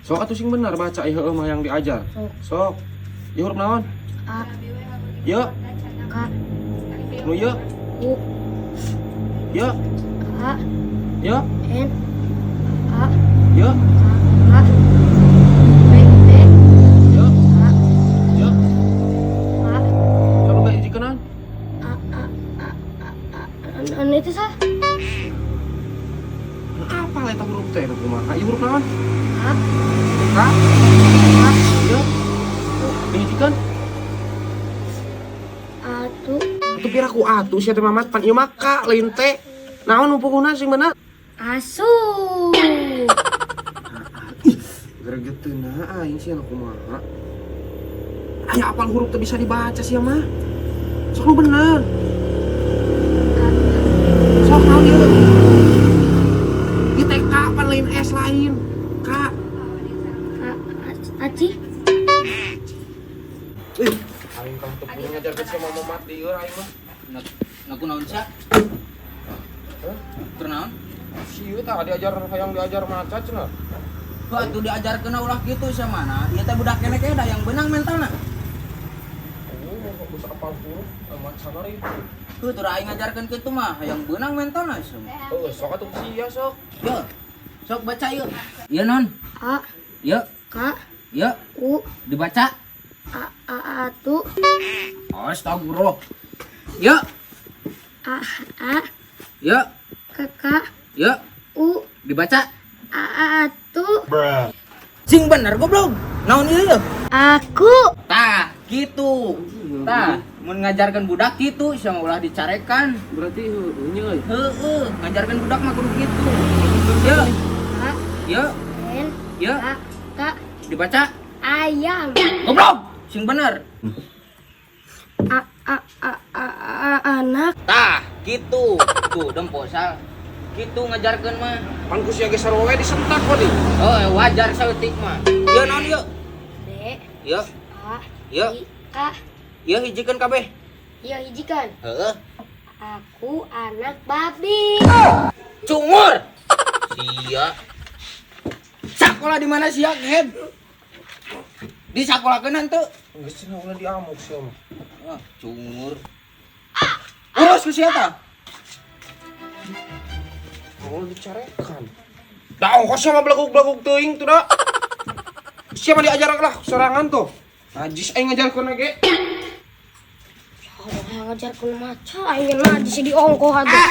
Sok atuh sing bener baca ieu heueuh mah yang diajar. Sok. Sok. Ieu huruf naon? A Ye, K nu ye, U ye, A ye, N A ye, K A P P ye, A ye. A Sok nu hijikeun. A A A A A N itu sah. Apa eta huruf teh nu kumaha? Ieu huruf naon? A K ye. Dihijikeun. Atu. Atuh piraku atuh sia teh Mamat, pan ieu mah K lain T. Naon nu pukuna sing bener? Asu. Gregeteun aing sia nu kumaha. Aya apal huruf teh bisa dibaca sia mah. Sok nu bener. Sok naon ieu? Ieu teh K pan lain S lain. K. A Aci. Ih, aing kamu teu punya ngajarkeun sia mah mati ieu aing mah. Nak kunaon sia? Hah? Keur naon? Si ieu tah diajar hayang diajar maca cenah. Heuh atuh diajarkeun ulah kitu sia mana? Ieu teh budak keneh da yang beunang mentalna. Oh, kok bisa apal huruf maca ngari. Heuh teu aing ngajarkeun kitu mah hayang beunang mentalna sia. Oh, sok atuh sia sok. Yo. Sok baca yuk. Ieu non. A Ieu, K ieu U dibaca. A A Atu. Astagfirullah. Ieu, A A ieu, K K ieu U dibaca. A A Atu. Sing bener goblok. Naon ieu yeuh? Aku. Tah, gitu. Tah, mun ngajarkeun budak kitu sia mah ulah dicarekan. Berarti heueuh nya euy. Heueuh, ngajarkeun budak mah kudu kitu. Ieu, A ieu, N ieu A K dibaca. Ayam. Goblok, sing bener. A A A A A anak. Tah, gitu. Tuh, dempo sal. Gitu ngajarkeun mah. Pan ku sia ge sarua we disentak kok di. Oh, wajar saeutik mah. Ieu naon ieu? B Ieu, A ieu, I K. ieu hijikeun kabeh. Iya hijikan. Heeh. Aku anak babi. Cungur. Sia. Sakola di mana sia, Geb? Di sakolakeun henteu? Geus cenah ulah diamuk sia mah. Wah, cungur. Urus ku sia tah. Oh, dicarekan. Da ongkos sia mah beleguk-beleguk teuing tuh da. Sia mah diajar lah sorangan tuh. Najis aing ngajarkeun ge. Oh, ngajarkeun maca aing najis di ongkoh atuh.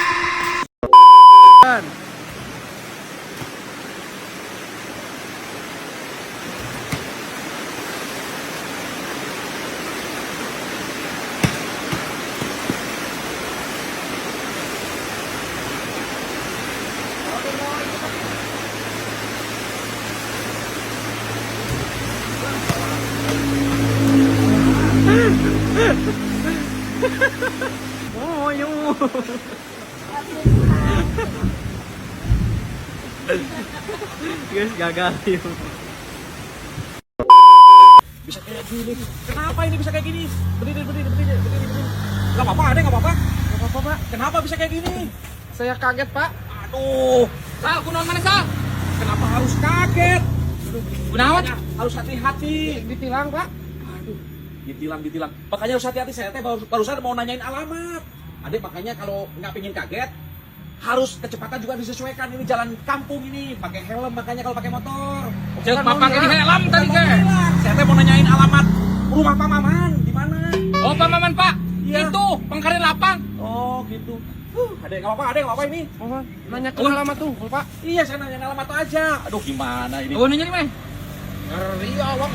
Oh, yo. Guys, gagal yuk. Bisa kayak gini. Kenapa ini bisa kayak gini? Berdiri, berdiri, berdiri, berdiri, berdiri. Gak apa-apa, adek, gak apa-apa. Gak apa-apa, Pak. Kenapa bisa kayak gini? Saya kaget, Pak. Aduh, Sal, kunaon mana sal? kenapa harus kaget? Aduh, Kunaon? makanya harus hati-hati. Ditilang, Pak. Aduh, ditilang, ditilang. Makanya harus hati-hati. Saya teh barusan mau nanyain alamat. Adek, makanya kalau nggak pengen kaget, harus kecepatan juga disesuaikan. Ini jalan kampung ini, pakai helm makanya kalau pakai motor. Cek, Bukan mau pakai ngilang. helm tadi, Bukan mau ke. ngilang. Saya teh mau nanyain alamat rumah Pak Maman di mana? Oh, Pak Maman, Pak. Iya. Itu, pengkarin lapang. Oh, gitu. Adek nggak apa-apa, adek nggak apa-apa ini. Nanya ke alamat tuh, Pak. Iya, saya nanya alamat aja. Aduh, gimana ini? Oh, nanya di mana? Ngeri awak.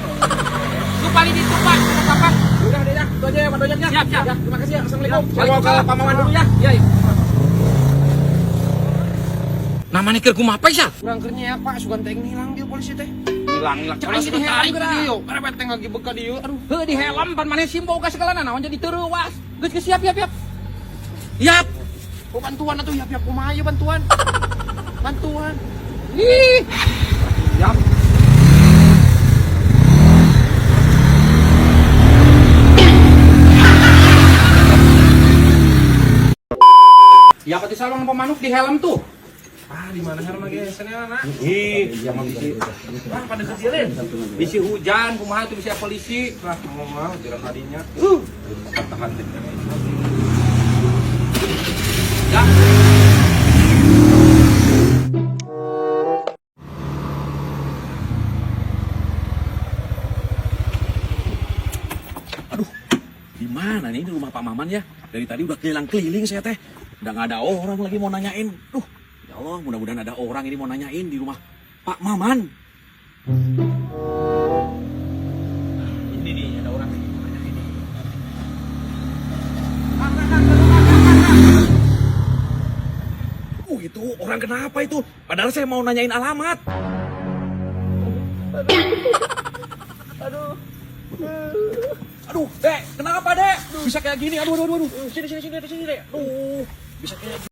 Tuh paling itu, Pak. Lapang. Udah deh ya, itu aja ya Pak Doyaknya. Siap, siap. Ya, terima kasih ya. Assalamualaikum. Siap. Saya mau ke Pak Maman dulu ya. Iya, iya. Namanya keur kumaha Sal? Kurang kernya ya Pak, sugan teh ngilang dia polisi teh. Hilang, hilang. Cek aing di helm geura. Karena teh lagi beka dieu. Aduh. Heuh di helm pan maneh sim boga segala naon jadi teu reuas. Geus geus siap, siap, siap. Siap. Oh, bantuan atuh ya, ya kumaha ieu bantuan. Bantuan. Ih. Siap. Ya pati salwang pemanuk di helm tuh. Ah, di mana helm lagi senena? Ih, sama bisi. Wah, pada kecilin. Bisi hujan, kumaha tuh bisa polisi. Lah, ngomong mah jalan tadinya. Tahan teh. Ya. Aduh, di mana nih ini rumah Pak Maman ya? Dari tadi udah keliling-keliling saya teh. Udah nggak ada orang lagi mau nanyain. Duh, ya Allah, mudah-mudahan ada orang ini mau nanyain di rumah Pak Maman. Ini nih, ada orang nih mau nanyain ini. Itu orang kenapa itu? Padahal saya mau nanyain alamat. Aduh. Aduh, Dek, kenapa, Dek? Bisa kayak gini. Aduh, aduh, aduh, aduh. Sini, sini, sini, sini, Dek. Aduh, bisa kayak